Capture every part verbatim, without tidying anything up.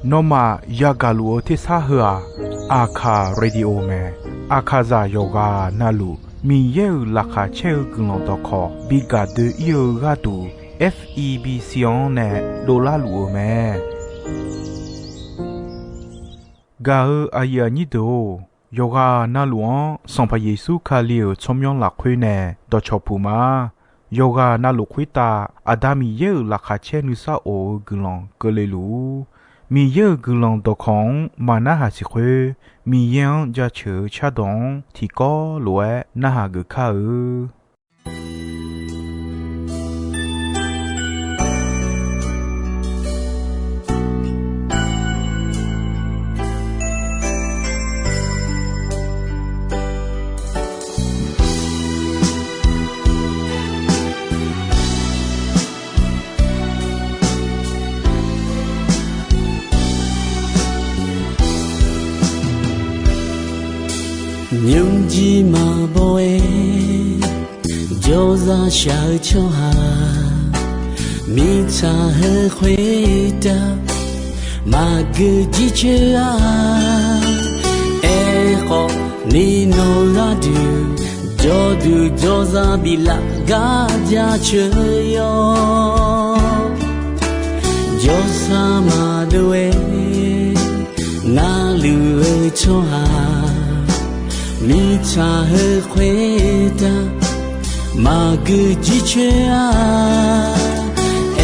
Nawmaf yagaq luf-eu tersar heu-aq, Aqkaq Radio mae. Aqkaqzaq yawqghaq navluf Miqyaer-euq laqkhaq caer-eu guiqlanq dawqkawq bi gaq doe-ir-eu gharduq, F E B C-anr nae dovlar luf-eu mae. Gaq-eu aqyuif aqnyir deuq-or, yawqghaq navluf-anr Sanqpaq Yeqsur Kali-euq tsawrmyanr lafkhoer nae dawqcawq puq ma. Yawqghaq navluf khoertav Aqda Miqyaer-euq laqkhaq caer nuisar of-eu guiqlanq keuvle luf-ur. Miqyaer-euq guiqlanq dawqkawq-anr maqnarhaq siq khoer, Miqyaer-anr jaceuq-eu cardawq-anr tiqkawv lof-aer narhaq geuf kar-eu. Nymrjir maqbaw-aer jawrzaq shaq-eu tsawrhaq, mirtsaq heu khoertav maqgeu jircoer-a. Aerkhawf, ni nawq gharduq jawrduq jawrzaq biflaf gar jaceuq yawr. Jawrsar maqdov-aer narluf-eu tsawrhaq, mirtsaq heu khoertav maqgeu jircoer-a.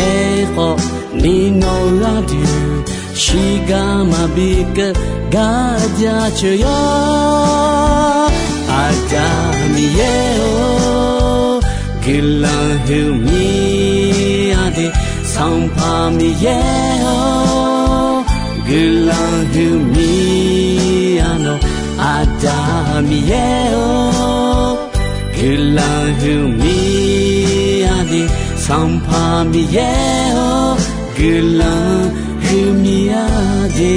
Aerkhawf, ni nawq gharduq shiqgar maqbi keuv gar jaceuq yawr. Aqda Miqyaer-or, guiqlanq huiqmir-a de. Sanqpaq Miqyaer-or, guiqlanq huiqmir-a nawq. Aqda Miqyaer-or, guiqlanq huiqmir-a de. Sanqpaq Miqyaer-or, guiqlanq huiqmir-a de.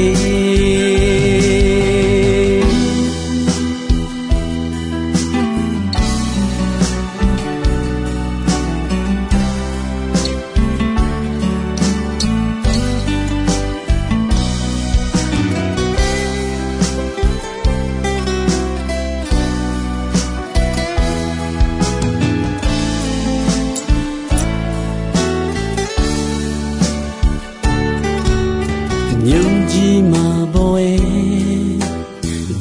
Nymrjir maqbaw-aer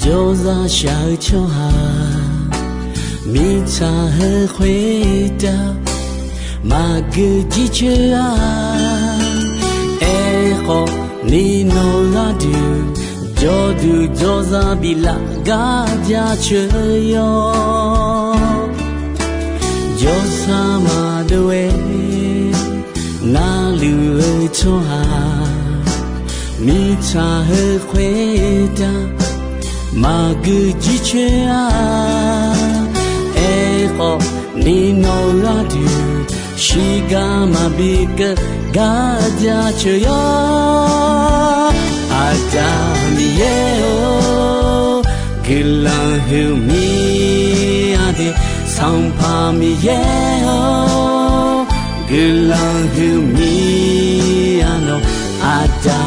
jawrzaq shaq-eu tsawrhaq, mirtsaq heu khoertav maqgeu jircoer-a. Aerkhawf, ni nawq gharduq jawrduq jawrzaq biflaf gar jaceuq yawr. Jawrsar maqdov-aer narluf-eu tsawrhaq, mirtsaq heu khoertav maqgeu jircoer-a. Aerkhawf, ni nawq gharduq shiqgar maqbi keuv gar jaceuq yawr. Aqda Miqyaer-or, guiqlanq huiqmir-a de. Sanqpaq Miqyaer-or, guiqlanq huiqmir-a nawq. Aqda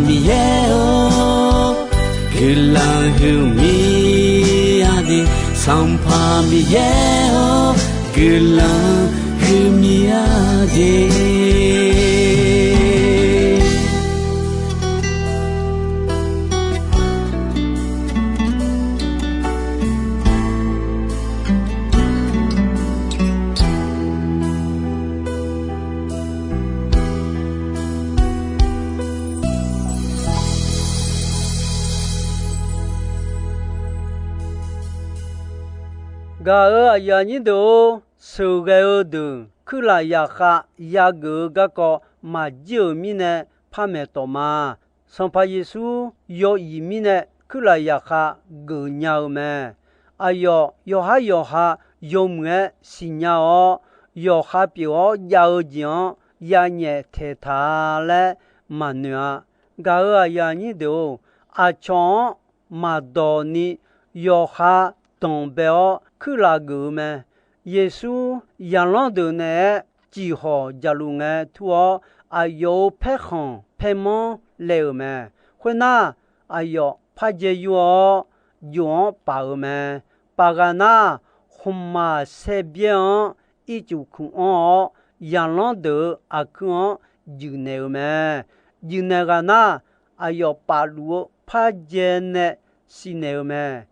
Miqyaer-or, guiqlanq huiqmir-a de. Sanqpaq Miqyaer-or, guiqlanq huiqmir-a de. Gaq-euq aqyuif aqnyir deuq-or, sheuqghae-eu deuq kuirlaf yaqkhav yageuf-eu garkawv maqjir-euq mirnae par maeqtawq ma. Sanqpaq Yeqsur yaw iq mirnae kuirlaf yaqkhav geufnya-eu mae. Aqyawf yawqhar yawqha yawmuiq-aer siqnya-awr, yawqha pyeuf-awr jav-eu jeq-anr yanyaef taeqtaq-a laer maqnoeq-a. Gaq-euq aqyuif aqnyir deuq-or, aqcawq-anr maqdawq ni yawqha danqbae-awr kuirlaf geuf-eu mae. Yeqsur zaqlanr deuq naeq-aer ciqhawq jaqluf ngae tur-awr, aqyawf-euq paerkhanq paermanr laev-euq mae. Khoernar, aqyawf parjae yur-awr, jof-anr paf-euq mae. Paf ghaq nar, khmqmaq saer byaer-anr ircuf kuq anr-awr, zaqlanr deuq-euq aqkuir-anr juifnaeq-euq mae. Juifnaeq ghaq nar, aqyawf paf luf-eu parjae nae sivnaeq-euq mae.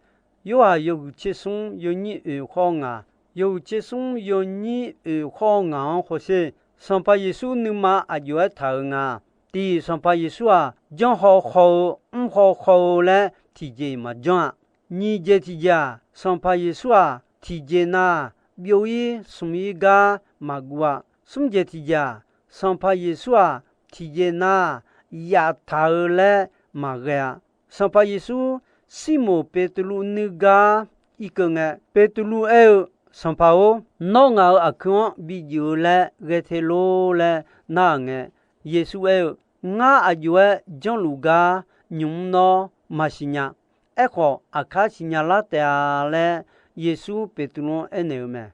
Yorhaq yawhuiq tser smr yawnyir oeq khawr ngaq, yawhuiq tser smr yawnyir oeq khawr ngaq-anr hawsher. Sanqpaq Yeqsur nuima aqjox-aer taq-euq nga. Tiq, Sanqpaq Yeqsur-aq, janr haw haw-eu, mr haw haw-eu laer tiqjeq-iq maqjanr-a. Nyiq jeq tiqjeq-aq, Sanqpaq Yeqsur-aq, tiqjeq nav byov-ir smq-ir gar maqguv-a. Smr jeq tiqjeq-aq, Sanqpaq Yeqsur-aq, tiqjeq nav yaftaq-eu laer maqghae-a. Sanqpaq Yeqsur Sirmoq Beqtuvluv nuigar irkeuv ngae, Beqtuvluv aer-eu, Sanqpaq-or, nawr ngaq-euq aqkuir-anr bijuif-eu laer ghae te lor laer nar-euq ngae, Yeqsur aer-eu, Ngar aqjox-aer janrluf gar nymq-mr nawr maqsiq nya. Aerkhawf, aqkar siqnya lar taef-a laer, Yeqsur Beqtuvluv-anr aernaeq-eu mae.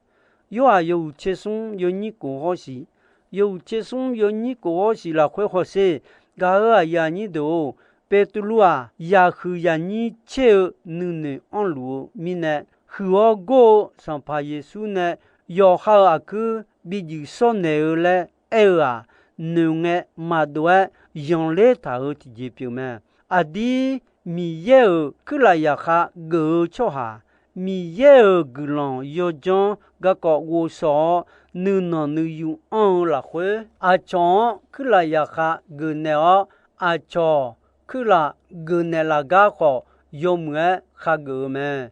Yorhaq yawhuiq tser smr yawnyir kof hawr shiq, yawhuiq tser smr yawnyir kof hawr shiq lafkhoer hawsher. Gaq-euq aqyuif aqnyir deuq-or, Beqtuvluv-aq, yaqhuiq yaqnyir tser-eu nuinoeq anrluf-eu mirnae, huiq-awr gor-eu Sanqpaq Yeqsur nae yawqha-euq aqkuir bijuif shawrnaeq-eu laer aer-eu-aq, noeqngae maqdov-aer zanqler taq-euq tiqjeq pyeuf mae. Aqdir Miqyaer-euq kuirlaf zaqkhav geuf-eu tsawrhaq, Miqyaer-euq guiqlanq yawdzanr garkawv ghovshaw-awr, nuinanq nuiyu anr-eu lafkhoer, aqcawq-anr kuirlaf zaqkhav geufnaeq-awr, aqcawq kuirlaf geufnaeq laf gar khawf, yawmuiq-aer khageuf-eu mae.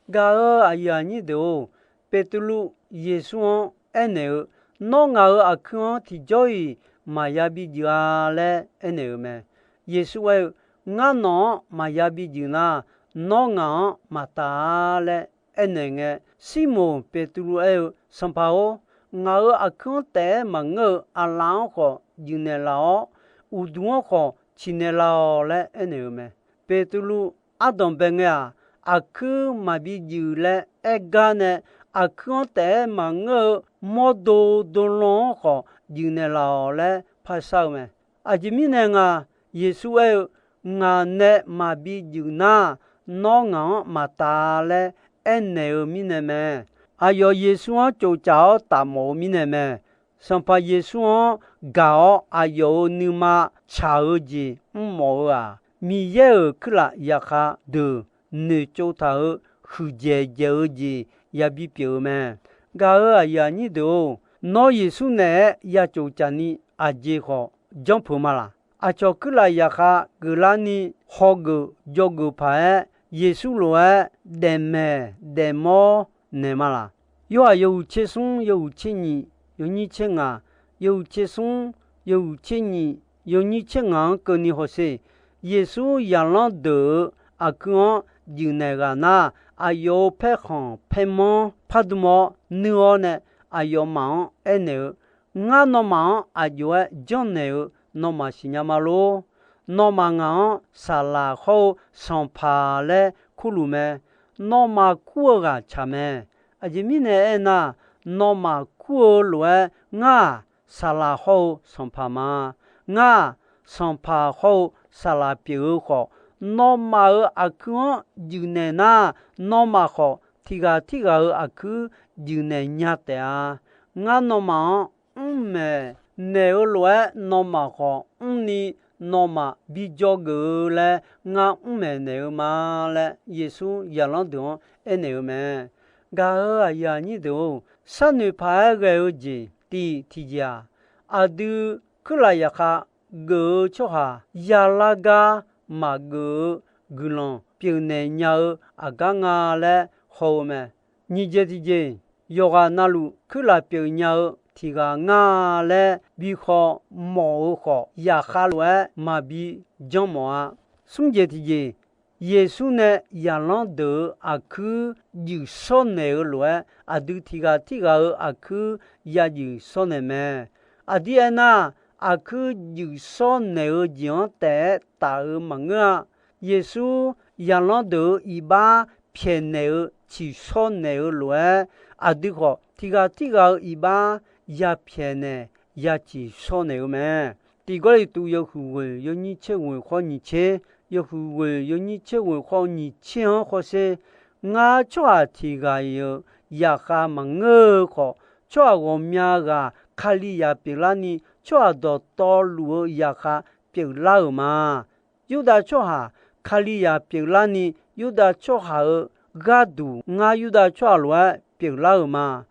Gaq-euq aqyuif aqnyir deuq-or, Beqtuvluv Yeqsur-anr aernaeq-eu, Nawr ngaq-euq aqkuir-anr tiqjawr-iq maqya bijuif-a laer aernaeq-eu mae. Yeqsur aer-eu, Ngar nawq-anr maqya bijuif nar, nawr ngaq-anr maqtaf-a laer aernaeq ngae, Sirmoq Beqtuvluv aer-eu, Sanqpaq-or, ngaq-euq aqkuir-anr taef-aer maqngeur-eu aqlaf-anr khawf juifnaeq laf-awr, uqduq-anr khawf ciqnaeq laf-awq laer aernaeq-eu mae. Beqtuvluv ardanq bae ngae-aq, aqkuir maqbi juif laer aer gar nae, aqkuir-anr taef-aer maqngeur-eu mawrdo dolan-anr khawf juifnaeq laf-awq laer par shar-eu mae. Aqjeq mirnae nga, Yeqsur aer-eu, Ngaq nae maqbi juif nar, nawr ngaq-anr maqtaf laer aernaeq-eu mirnae mae. Aqyawf Yeqsur-anr tsoftsaf-awr tafmawf-eu mirnae mae. Sanqpaq Yeqsur-anr gaq-awr aqyawf-euq nuima tsaq-eu jeq mrmawf-eu-aq, Miqyaer-euq kuirlaf zaqkhav deuq noeqtsov taq-euq huiqdzaeq dzaeq-eu jeq yabi pyeuf-eu mae. Gaq-euq aqyuif aqnyir deuq-or, nawr Yeqsur naeq-aer ya tsoftsaf ni aqjeq khawf janrpeuq ma laq? Aqcawq kuirlaf zaqkhav geuflarni hawgeuf dzawgeuf paq-aer, Yeqsur lof-aer daefmaeq daefmawr naeq ma laq? Yorhaq yawhuiq tser smr yawhuiq tser nyiq yawnyir tser ngaq, yawhuiq tser smr yawhuiq tser nyiq yawnyir tser ngaq-anr keuvni hawsher. Yeqsur zaqlanr deuq-euq aqkuir-anr juifnaeq ghaq nar, aqyawf-euq paerkhanq paermanr pardm-awr nuir-awr nae, aqyawfmaf-anr aernaeq-eu, Ngar nawmaf-anr aqjox-aer janrnaeq-eu nawmaf siqnya ma lor. Nawmaf ngaq-anr saqlaq hawr-eu sanqpaq laer kurluf mae. Nawmaf kur-eu ghaq tsaq mae. Aqjeq mirnae aernar, nawmaf kur-eu lof-aer ngar-aq, saqlaq hawr-eu sanqpaq ma. Ngar-aq, sanqpaq hawr-eu saqlaq pyeuf-eu khawf, nawmaf-euq aqkuir-anr juifnaeq nar, nawmaf khawf tiq ghaq tirghaq-euq aqkuir juifnaeq nya taef-a. Ngar nawmaf-anr mrmaeq naeq-eu lof-aer nawmaf khawf mrni nawmaf bi dzawgeuf-eu laer ngar mrmaeq naeq-eu ma laer Yeqsur zaqlanr deuq-anr aernaeq-eu mae. Gaq-euq aqyuif aqnyir deuq-or, sharnoeq paq-aer ghae-eu jeq tiq tiqjeq-aq, aqdui kuirlaf zaqkhav geuf-eu tsawrhaq yalar gar maqgeuf-eu guiqlanq pyeufnaeq nya-eu aqgar nga laer haw-eu mae. Nyiq jeq tiqjeq, yawqghaq navluf kuirlaf pyeuf nya-eu tiq ghaq nga laer bi haw mawf-eu khawf, zaqkhav lof-aer maqbi janr mawf-a. Smr jeq tiqjeq, Yeqsur nae zaqlanr deuq-euq aqkuir juif shawr naeq-eu lof-aer, aqdui tiq ghaq tirghaq-euq aqkuir ya juif shawr naeq mae. Aqdir aernar, aqkuir juif shawr naeq-eu jeq-anr taef-aer taf-eu maqngeur-a. Yeqsur zaqlanr deuq-euq iqbax pyaeqnaeq-eu ciqshawr naeq-eu lof-aer, aqdui khawf tiq ghaq tirghaq-euq iqbax yapyaeq naeq yaciq shawr naeq-eu mae. Tiq Gawrliqtu yawhuiq ghoeq yawnyir tser ghoeq khawr nyiq tser, yawhuiq ghoeq yawnyir tser ghoeq khawr nyiq tser-anr hawsher, ngar tsawrhaq tiq ghaq-iq-euq zaqkhav maqngeur-eu khawf, tsawrhaq ghawqmya ghaq Kalizaq pyeuflarni, tsawrhaq dawqtawvluf-eu zaqkhav pyeuflar-euq ma. Yurdav tsawrhaq Kalizaq pyeuflarni, Yurdav tsawrhaq-euq gharduq ngar Yurdav tsawrhaq lof-aer pyeuflar-euq ma.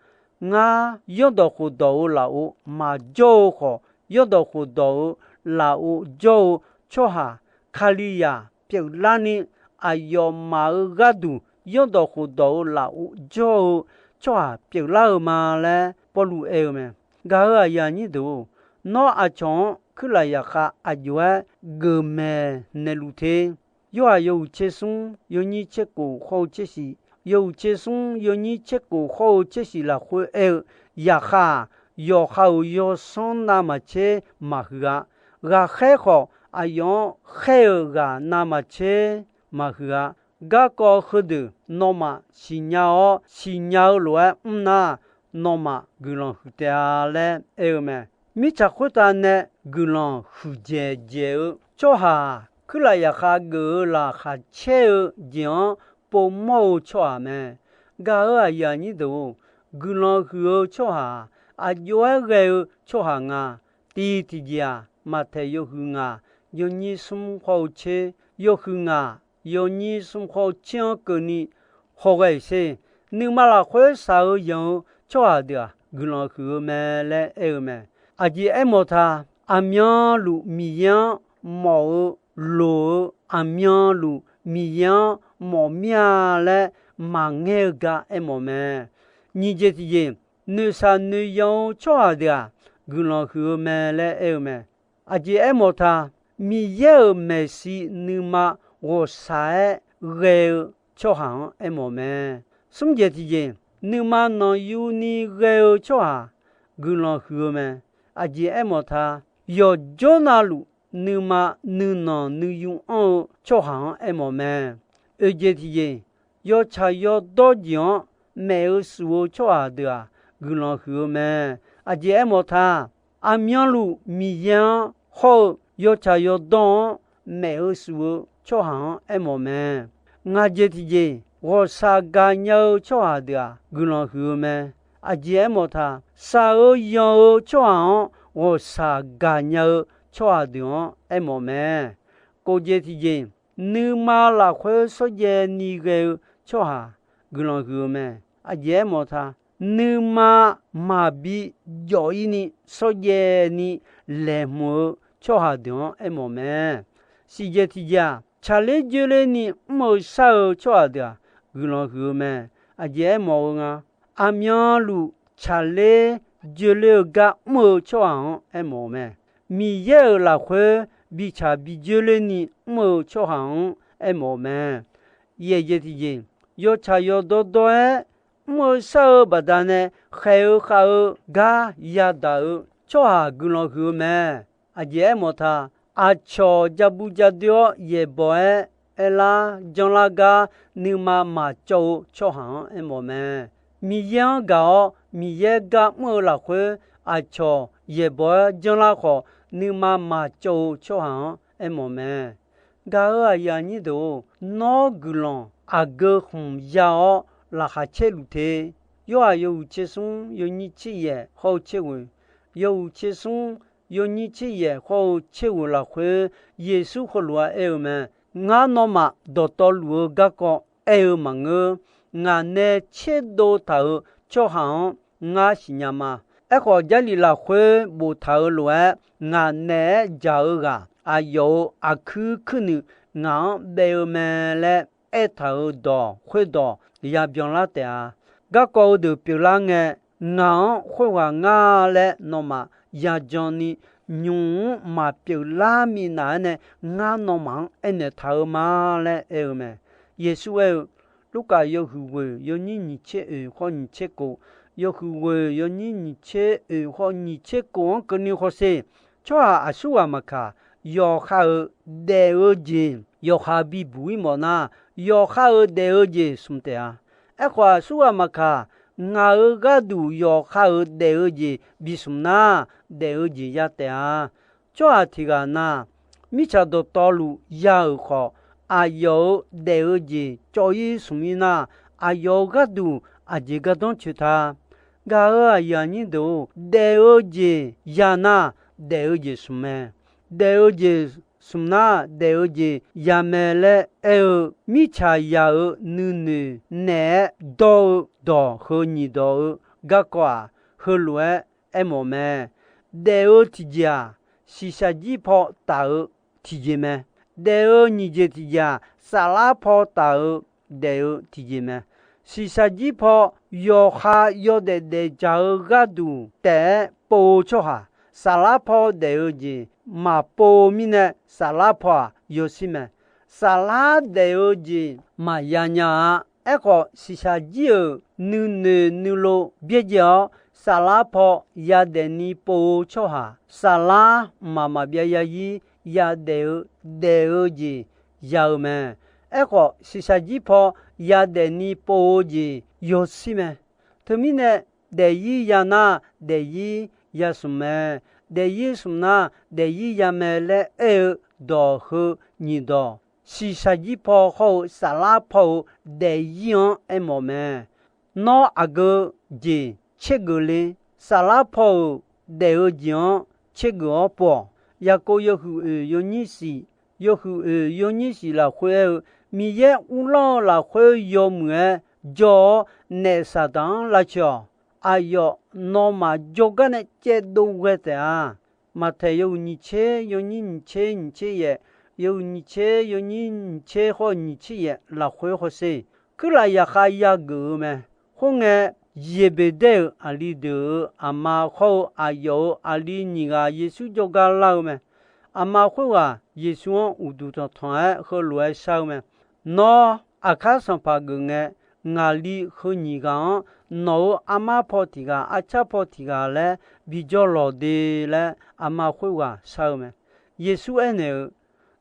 Ngar Zanrdawq khofdawq-euq lafov maqjawr-eu khawf, Zanrdawq khofdawq-euq lafov jawr-eu tsawrhaq Kalizaq pyeuflarni, aqyawfmaf-euq gharduq Zanrdawq khofdawq-euq lafov jawr-eu tsawrhaq pyeuflar-eu ma laer Pawrluv aer-eu mae. Gaq-euq aqyuif aqnyir deuq-or, nawr aqcawq-anr kuirlaf zaqkhav aqjox-aer geufmaeq naeqluf te. Yorhaq yawhuiq tser smr yawnyir tser kof khawr-eu tser shif, yawhuiq tser smr yawnyir tser kof khawr-eu tser shif lafkhoer aer-eu, zaqkhav-aq, yawqha-euq yawsanr navmaqtser maqhuiq-a. Ghaqkhaer khawf, aqyawf-anr khaer-euq ghaq navmaqtser maqhuiq-a. Garkawv heudeuq nawmaf siqnya-awr, siqnya-eu lof-aer mr nar, nawmaf guiqlanq huiq taef-a laer aer-eu mae. Mirtsaq khoertav nae guiqlanq huiqdzaeq dzaeq-eu tsawrhaq-aq, kuirlaf zaqkhav geuf-eu laqkhaq caer-eu jeq-anr povmawr-eu tsawrhaq mae. Gaq-euq aqyuif aqnyir deuq-or, guiqlanq huiq-eu tsawrhaq-aq, aqjox-aer ghae-eu tsawrhaq nga. Tiq tiqjeq-aq, Maqtaeq yawhuiq ngaq yawnyir smr khawr-eu tser, yawhuiq ngaq yawnyir smr khawr-eu tser-anr keuvni hawghae-iq sher. Nuima lafkhoer shaq-eu yanq-eu tsawrhaq deuq-aq, guiqlanq huiq-eu mae laer aer-eu mae. Aqjeq aermawf ta, aqmyanluf Miqyaer-anr mawf-eu loq-eu, aqmyanluf Miqyaer-anr mawf mir-a laer maqngaer-eu gar aermawf mae. Nyiq jeq tiqjeq, noeqshaq noeqyan-eu tsawrhaq deuq-aq, guiqlanq huiq-eu mae laer aer-eu mae. Aqjeq aermawf ta, Miqyaer-euq maeqshi nuima ghawqshaq-aer ghae-eu tsawrhaq-anr aermawf mae. Smr jeq tiqjeq, nuima nanqyuni ghae-eu tsawrhaq guiqlanq huiq-eu mae. Aqjeq aermawf ta, yawqjawr navluf nuima nuinanq nuiyu anr-eu tsawrhaq-anr aermawf mae. Oeq jeq tiqjeq, yawtsaq yawdawr jeq-anr maef-eu shuf-eu tsawrhaq deuq-aq, guiqlanq huiq-eu mae. Aqjeq aermawf ta, aqmyanluf Miqyaer-anr hawr-eu yawtsaq yawdawr-anr maef-eu shuf-eu tsawrhaq-anr aermawf mae. Ngaq jeq tiqjeq, ghawqshaq gaqnya-eu tsawrhaq deuq-aq, guiqlanq huiq-eu mae. Aqjeq aermawf ta, shaq-eu yanq-eu tsawrhaq-anr ghawqshaq gaqnya-eu tsawrhaq deuq-anr aermawf mae. Kof jeq tiqjeq, nuima lafkhoer shawrjaev ni ghae-eu tsawrhaq guiqlanq huiq-eu mae. Aqjeq aermawf ta, nuima maqbi jawf-ir ni shawrjaev ni laeqhmq-eu tsawrhaq deuq-anr aermawf mae. Shif jeq tiqjeq-aq, tsaqler joerler ni mr-eu shar-eu tsawrhaq deuq-aq, guiqlanq huiq-eu mae. Aqjeq aermawf-eu nga, aqmyanluf tsaqler joerler-eu gar mr-eu tsawrhaq-anr aermawf-eu mae. Miqyaer-euq lafkhoer bitsaq bijoerler ni mr-eu tsawrhaq-anr aermawf-eu mae. Yaeq jeq tiqjeq, yawtsaq yawdawr dawr-aer mr-eu shar-eu baqdanae khaeq-eu khav-eu gar yadaq-eu tsawrhaq guiqlanq huiq-eu mae. Aqjeq aermawf ta, aqcawq ja bu ja doer-awr yaeqbawq-aer aerlar janrlar gar nuima maqcawv-eu tsawrhaq-anr aermawf mae. Miqyaer-anr gaq-awr Miqyaer gar mr-eu lafkhoer aqcawq yaeqbawq-aer janrlar khawf, nuima maqcawv-eu tsawrhaq-anr aermawf mae. Gaq-euq aqyuif aqnyir deuq-or, nawr guiqlanq aqgeu khmq ya-awr laqkhaq caer luf te. Yorhaq yawhuiq tser smr yawnyir tser yaef khawr-eu tser ghoeq, yawhuiq tser smr yawnyir tser yaef khawr-eu tser ghoeq lafkhoer, Yeqsur heulof-aer aer-eu mae. Ngar nawmaf dawqtawvluf-eu garkawv aer-eu maqngeur. Ngaq nae tserdov taq-euq tsawrhaq-anr ngar siqnya ma. Aerkhawf, Jarlif lafkhoer boftaq-euq lof-aer, ngaq naeq-aer dzaq-eu ghaq aqyawf-euq aqkuir kuirnuiv ngaq-anr baev-eu mae laer aertaq-euq dawq khoerdawq yabyanlar taef-a. Garkawv-eu deuq pyeuflar ngae, ngaq-anr khoerghaq ngar laer nawmaf yajan ni, nymq-mr maqpyeuf lar minav-aer nae ngar nawmaf-anr aernaeq taq-eu ma laer aer-eu mae. Yeqsur aer-eu, Lurkaf yawhuiq ghoeq yawnyir nyiq tser oeq khawr nyiq tser kof, yawhuiq ghoeq yawnyir nyiq tser oeq khawr nyiq tser kof-anr keuvni hawsher. Tsawrhaq aqsurghaq maqkaq, yawqha-euq daef-eu jeq yawqha bibuq-ir mawfnar, yawqha-euq daef-eu jeq smq taef-a. Aerkhawf, aqsurghaq maqkaq, Ngaq-euq gharduq yawqha-euq daef-eu jeq bismq nar, daef-eu jeq ya taef-a. Tsawrhaq tiq ghaq na, mirtsaq dawqtawvluf ya-euq khawf, aqyawf-euq daef-eu jeq cawv-ir smq-ir nar, aqyawf-euq gharduq aqjeq gardanr coeq ta. Gaq-euq aqyuif aqnyir deuq-or, daef-eu jeq ya nar, daef-eu jeq smq mae. Daef-eu jeq smq nar, daef-eu jeq ya mae laer aer-eu, mirtsaqzaq-euq nuinoeq naeq-aer dawr-eu dawq heu nyiq dawq-eu garkawv-aq, heulof-aer aermawf mae. Daef-eu tiqjeq-aq, shiqshaq jir paw taf-eu tiqjeq mae. Daef-eu nyiq jeq tiqjeq-aq, saflar paw taf-eu daef-eu tiqjeq mae. Shiqshaq jir paw yawqha yawdaef daefdzaq-eu gharduq taef-aer pov-eu tsawrhaq, saflar paw daef-eu jeq maqpov-eu mirnae, saflar paw-aq yawshir mae. Saflar daef-eu jeq maqya nya-a. Aerkhawf, shiqshaq jir-euq nuinoeq nuilov byaerdzae-awr, saflar paw yadaef ni pov-eu tsawrhaq, saflar mqmaq maqbyav yazir yadaef-eu, daef-eu jeq ya-eu mae. Aerkhawf, shiqshaq jir paw yadaef ni pov-eu jeq yawshir mae. Teumirnae, daefzir ya nar, daefzir ya smq mae. Daefzir smq nar, daefzir ya mae laer aer-eu dawq heu nyiq dawq, shiqshaq jir paw hawr-eu saflar paw-euq daefzir-anr aermawf mae. Nawr aqgeu jeq caergeuf le. Saflar paw-euq daef-eu jeq-anr caergeuf-awr pov-awq. Yaqkov yawhuiq oeq yawnyir shif, yawhuiq oeq yawnyir shif lafkhoer aer-eu, Miqyaer uvlanr-eu lafkhoer yawmuiq-aer jawr-awr, naef Saqdaq-anr lavcoeq-awq. Aqyawf nawmaf jawrgar nae caevdov ghae taef-a. Maqtaeq yawhuiq nyiq tser yawnyir nyiq tser nyiq tser yaef, yawhuiq nyiq tser yawnyir nyiq tser hawr-eu nyiq tser yaef lafkhoer hawsher. Kuirlaf yaqkhav yageuf-eu mae. Khoerngae, Zeqbeqdaer-euq aqli deuq-euq aqma hawr-eu aqyawf-euq aqli nyiq ghaq Yeqsur jawrgar lar-eu mae. Aqma khoerghaq Yeqsur-anr uqduq tanqtanq-aer heulof-aer shar-eu mae. Nawr aqkar sanqpaq geuf ngae, ngaqli heu nyiq ghaq-anr nawq-euq armar paw tiq ghaq, arcar paw tiq ghaq laer bijawr lawq de laer, aqma khoerghaq shar-eu mae. Yeqsur aernaeq-eu,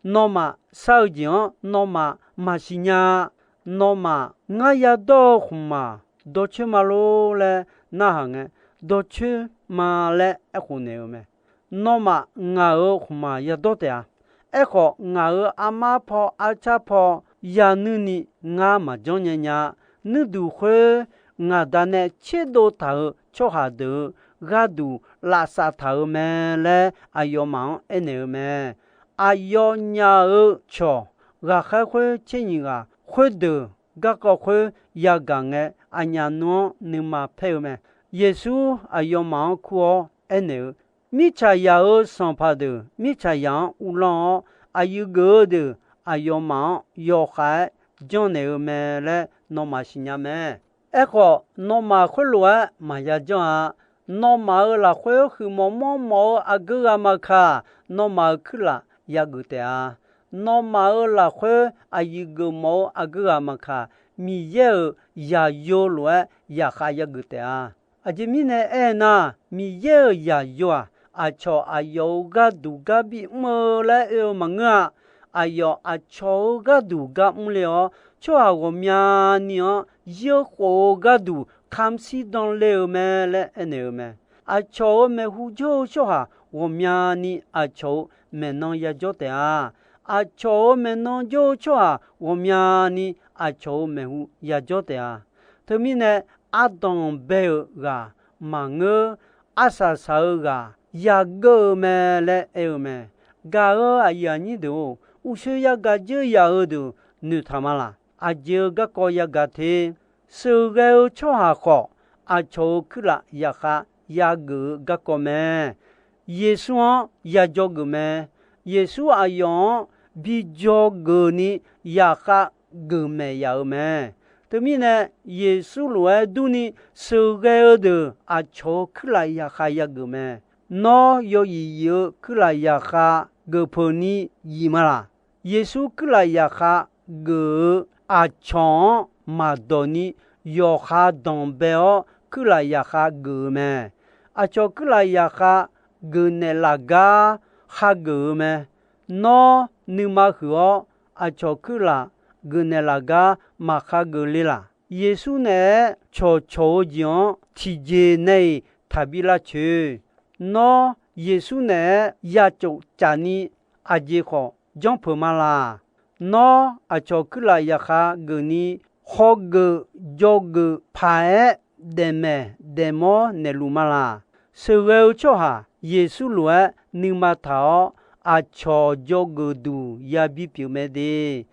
Nawmaf shar-eu jeq-anr nawmaf maqsiq nya-a. Nawmaf ngar yadawr-eu khmqmaq dawrcoer ma lor laer narhaq ngae, dawrcoer ma laer aerkhof naeq-eu mae. Nawmaf ngaq-euq khmqmaq yadawr taef-a. Aerkhawf, ngaq-euq armar paw arcar paw yanuir ni ngar maqjanr nya nya-a. Nuirduq khoer ngaq da nae tserdov taq-euq tsawrhaq deuq-euq gharduq lafsaf taq-euq mae laer aqyawfmaf-anr aernaeq-eu mae. Aqyawfnyaf-euq cawq ghaqkhaer khoer tser nyiq ghaq khoerdeuq garkawv khoer yagaq ngae, aqnyaf nmr-anr nuima paer-eu mae. Yeqsur aqyawfmaf-anr kur-awr aernaeq-eu, Mirtsaqzaq-euq sanqpaq deuq mirtsaqzaq-anr uvlanr-awr, aqyuif geuf-eu deuq aqyawfmaf-anr yawkhav-aer janrnaeq-eu mae laer nawmaf siqnya mae. Aerkhawf, nawmaf khoerlof-aer maqya janr-a. Nawmaf-euq lafkhoer huiqmawf manrmawf-eu aqgeu ghaq maqkaq, nawmaf-euq kuirlaf yageuf taef-a. Nawmaf-euq lafkhoer aqyuif geufmawf-eu aqgeu ghaq maqkaq, Miqyaer-euq zaqyo lof-aer yaqkhav yageuf taef-a. Aqjeq mirnae aernar, Miqyaer-euq zaqyo-aq, aqcawq aqyawf-euq gharduq gar bimr-eu laer oe-eu maqngeur-a. Aqyawf aqcawq-euq gharduq gar mrle-awr, tsawrhaq ghawqmyani-anr zir-eu khof-eu gharduq kamq shir dan le-euq mae laer aernaeq-eu mae. Aqcawq-euq maeqhu jawr-eu tsawrhaq ghawqmyani aqcawq-euq maeqnan yajawr taef-a. Aqcawq-euq maeqnan jawr-eu tsawrhaq ghawqmyani aqcawq-euq maeqhu yajawr taef-a. Teumirnae, ardanq bae-euq ghaq maqngeur, arsaq saq-eu ghaq yageur-eu mae laer aer-eu mae. Gaq-euq aqyuif aqnyir deuq-or, uqshoe yagaq dzeur yaq-eu deuq noeqtaq ma laq? Aqjeq-eu garkawv yagaq te. Sheuqghae-eu tsawrhaq khawf, aqcawq-euq kuirlaf yaqkhav yageuf-eu garkawv mae. Yeqsur-anr yajawr geuf mae. Yeqsur aqyawf-anr bijawr geuf ni yaqkhav geuf maeq yaq-eu mae. Teumirnae, Yeqsur lof-aer durni sheuqghae-eu deuq aqcawq-euq kuirlaf yaqkhav yageuf mae. Nawr yawzif zif-eu kuirlaf yaqkhav geuf peuq ni zif ma laq? Yeqsur kuirlaf yaqkhav geuf-eu aqcawq-anr maqdawq ni yawqha danqbae-awr kuirlaf yaqkhav geuf-eu mae. Aqcawq kuirlaf yaqkhav geuf naeqlaf gar khageuf-eu mae. Nawr nuima huiq-awr aqcawq kuirlaf geuf naeqlaf gar maqkhageuf le laq? Yeqsur naeq-aer cawqcawq-eu jeq-anr tiqjeq nae-iq taqbi lavcoeq. Nawr Yeqsur naeq-aer ya cof caf ni aqjeq khawf janrpeuq ma laq? Nawr aqcawq kuirlaf zaqkhav geufni, hawgeuf jawrgeuf paq-aer daefmaeq daefmawr naeqluf ma laq? Sheuqghae-eu tsawrhaq Yeqsur lof-aer nuima taq-awr, aqcawq jawrgeuf duq yabi pyeuf mae de.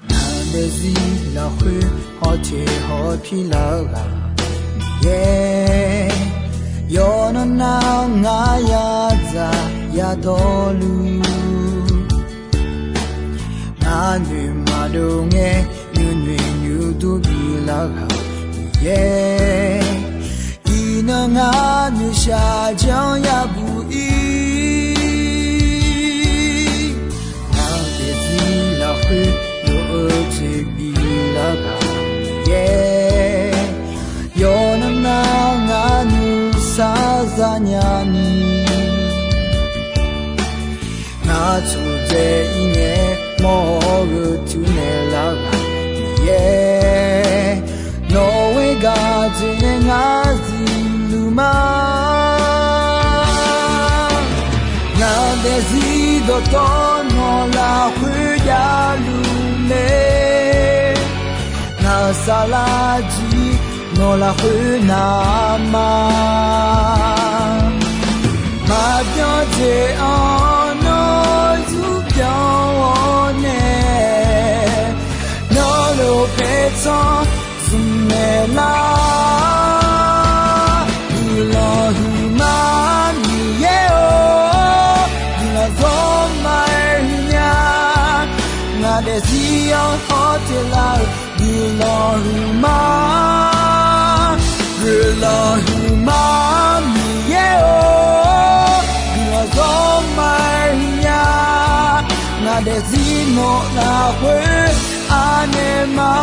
Ngaq daefzir lafkhoer hawteq hawpir lar-eu ghaq Miqyaer, yawqnan nar ngar yadzaq yadawrluf, ngar noeq maqdov ngae nuinoeq nuidur bif lar-eu ghaq Miqyaer, iqnan ngar noeqshaq janr yabuq ir. Ngaq daefzir lafkhoer lof-eu jeq bif lar-eu ghaq Miqyaer, yawqnan nar ngar nuisar zanya ni, ngar tsudzae ir ngae mawr-eu tuinaeq lar-eu ghaq Miqyaer, nawq-eu gaq jeq nae ngar zifluf ma. Ngaq daefzir dawqtawv nawq lafkhoer javluf mae. Ngaq-euq saflar jir nawq lafkhoer navma. Maqbyan jeq-anr nawr zurbyan-awr nae, nawr lof paertsanr zmqmaeq lar. Guiqlanq huiqma Miqyaer-or, guiqlanq zawrma-aer huiqnya. Ngaq daefzir-anr hawteq lar-euq guiqlanq huiqma. Guiqlanq huiqma Miqyaer-or, guiqlanq zawrma-aer huiqnya. Ngaq daefzir nawq lafkhoer anaeq ma.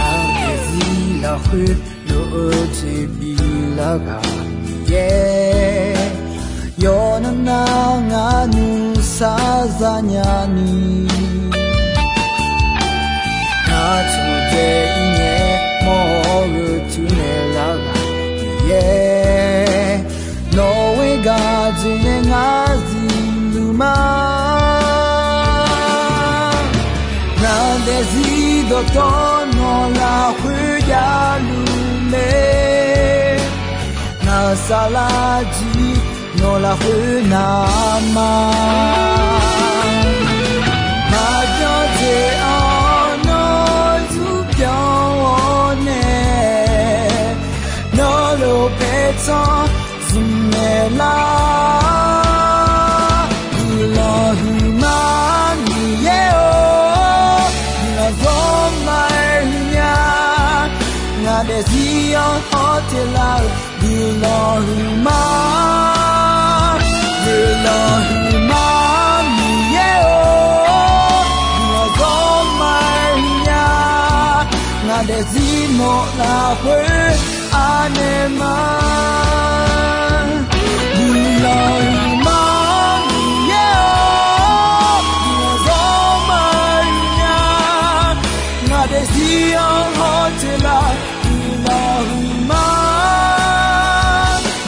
Ngaq daefzir lafkhoer lof-eu jeq bif lar-eu ghaq Miqyaer, yawqnan nar ngar nuisar zanya ni, ngar tsudzae ir ngae mawr-eu tuinaeq lar-eu ghaq Miqyaer, nawq-eu gaq jeq nae ngar zifluf ma. Ngaq daefzir dawqtawv nawq lafkhoer javluf mae. Ngaq-euq saflar jir nawq lafkhoer navma. Maqbyan jeq-anr nawr zurbyan-awr nae, nawr lof paertsanr zmqmaeq lar. Guiqlanq huiqma Miqyaer-or, guiqlanq zawrma-aer huiqnya. Ngaq daefzir-anr hawteq lar-euq guiqlanq huiqma. Guiqlanq huiqma Miqyaer-or, guiqlanq zawrma-aer huiqnya. Ngaq daefzir nawq lafkhoer anaeq ma. Guiqlanq huiqma Miqyaer-or, guiqlanq zawrma-aer huiqnya. Ngaq daefzir-anr hawteq lar guiqlanq huiqma.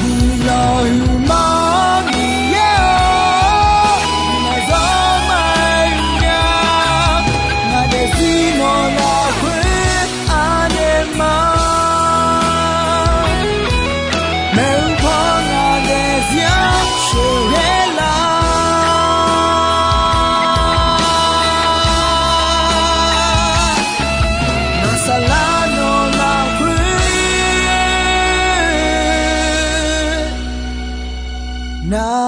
Guiqlanq huiqma Miqyaer-or, guiqlanq zawrma-aer huiqnya. Ngaq daefzir nawq lafkhoer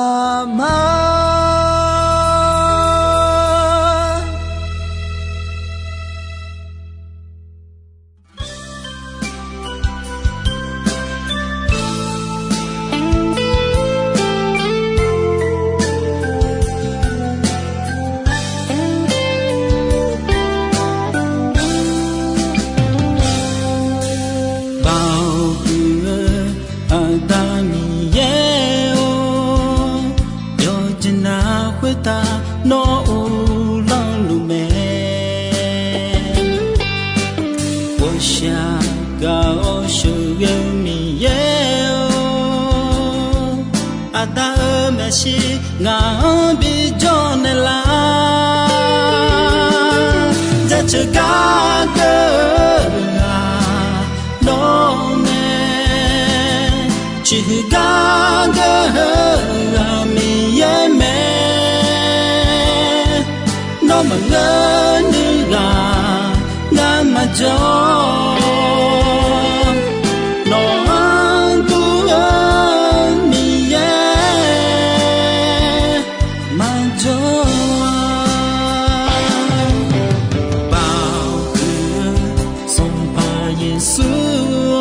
Aqma. Baoq huiq-eu Aqda Miqyaer-or, yawqjeq nav khoertav nawr uvlanr luf mae. Ghawqshaq gaq-awr sheuqghae-eu Miqyaer-or, Aqda-euq maeqshi ngaq-anr bijawr naeqlar. Jaceuq gar geur-eu ghaq nawr mae. Ciqhuiq gar geur-eu ghaq Miqyaer mae. Nawr maqngeur nuiv ghaq ngar maqjawr. Nawq-anr dur-eu Miqyaer maqjawr-a. Baoq huiq-eu Sanqpaq Yeqsur-or,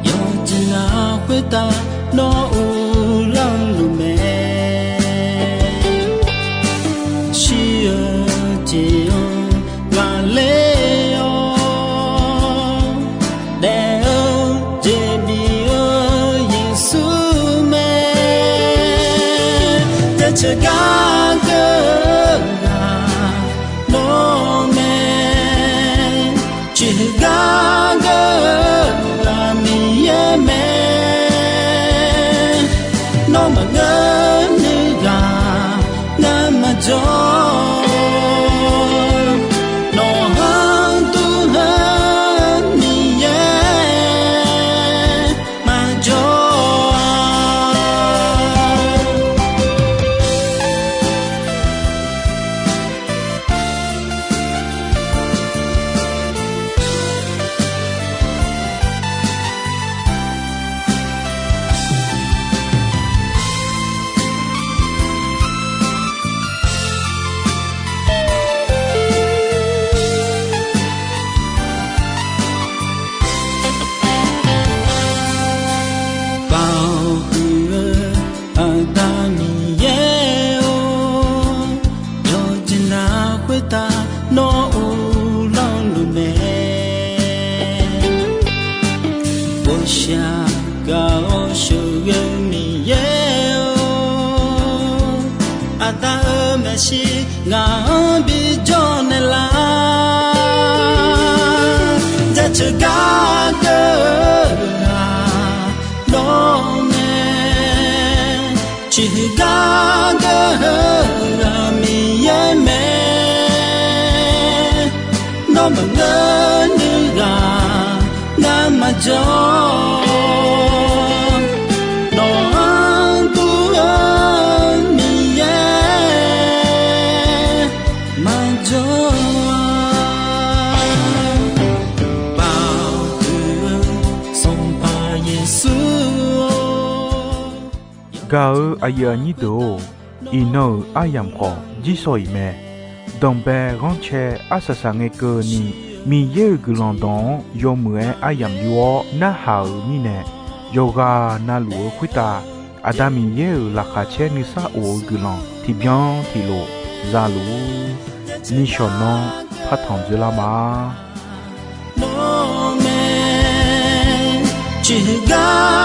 yawqjeq nav khoertav nawr uvlanr luf mae. Shir-eu jeq-anr ghaqler-awr daef-eu jeq bif-eu Yeqsur mae. Jaceuq gar geur-eu ghaq nawr mae. Ciqhuiq gar geur-eu ghaq Miqyaer mae. Nawr maqngeur nuiv ghaq ngar maqjawr. Nawq-anr dur-eu Miqyaer maqjawr-a. Baoq huiq-eu Aqda Miqyaer-or, yawqjeq nav khoertav nawr uvlanr luf mae. Ghawqshaq gaq-awr sheuqghae-eu Miqyaer-or, Aqda-euq maeqshi ngaq-anr bijawr naeqlar. Jaceuq gar geur-eu ghaq nawr mae. Ciqhuiq gar geur-eu ghaq Miqyaer mae. Nawr maqngeur nuiv ghaq ngar maqjawr. Nawq-anr dur-eu Miqyaer maqjawr-a. Baoq huiq-eu Sanqpaq Yeqsur-or. Gaq-eu aqyuif aqnyir deuq-or, iqnan-euq aryamq khawf jirshaw iq mae. Danqbae ghanrcae arsaq saq ngae keuvni, Miqyaer-euq guiqlanq dawq-anr yawmuiq-aer aryamq yur-awr narhaq-euq mirnae, yawqghaq navluf-eu khoertav Aqda Miqyaer-euq laqkhaq caer nuisar of-eu guiqlanq tiqbyan tiqlof za luf-ur. Nishawq nanr partanq dzoerlar ma. Nawr mae, ciqgar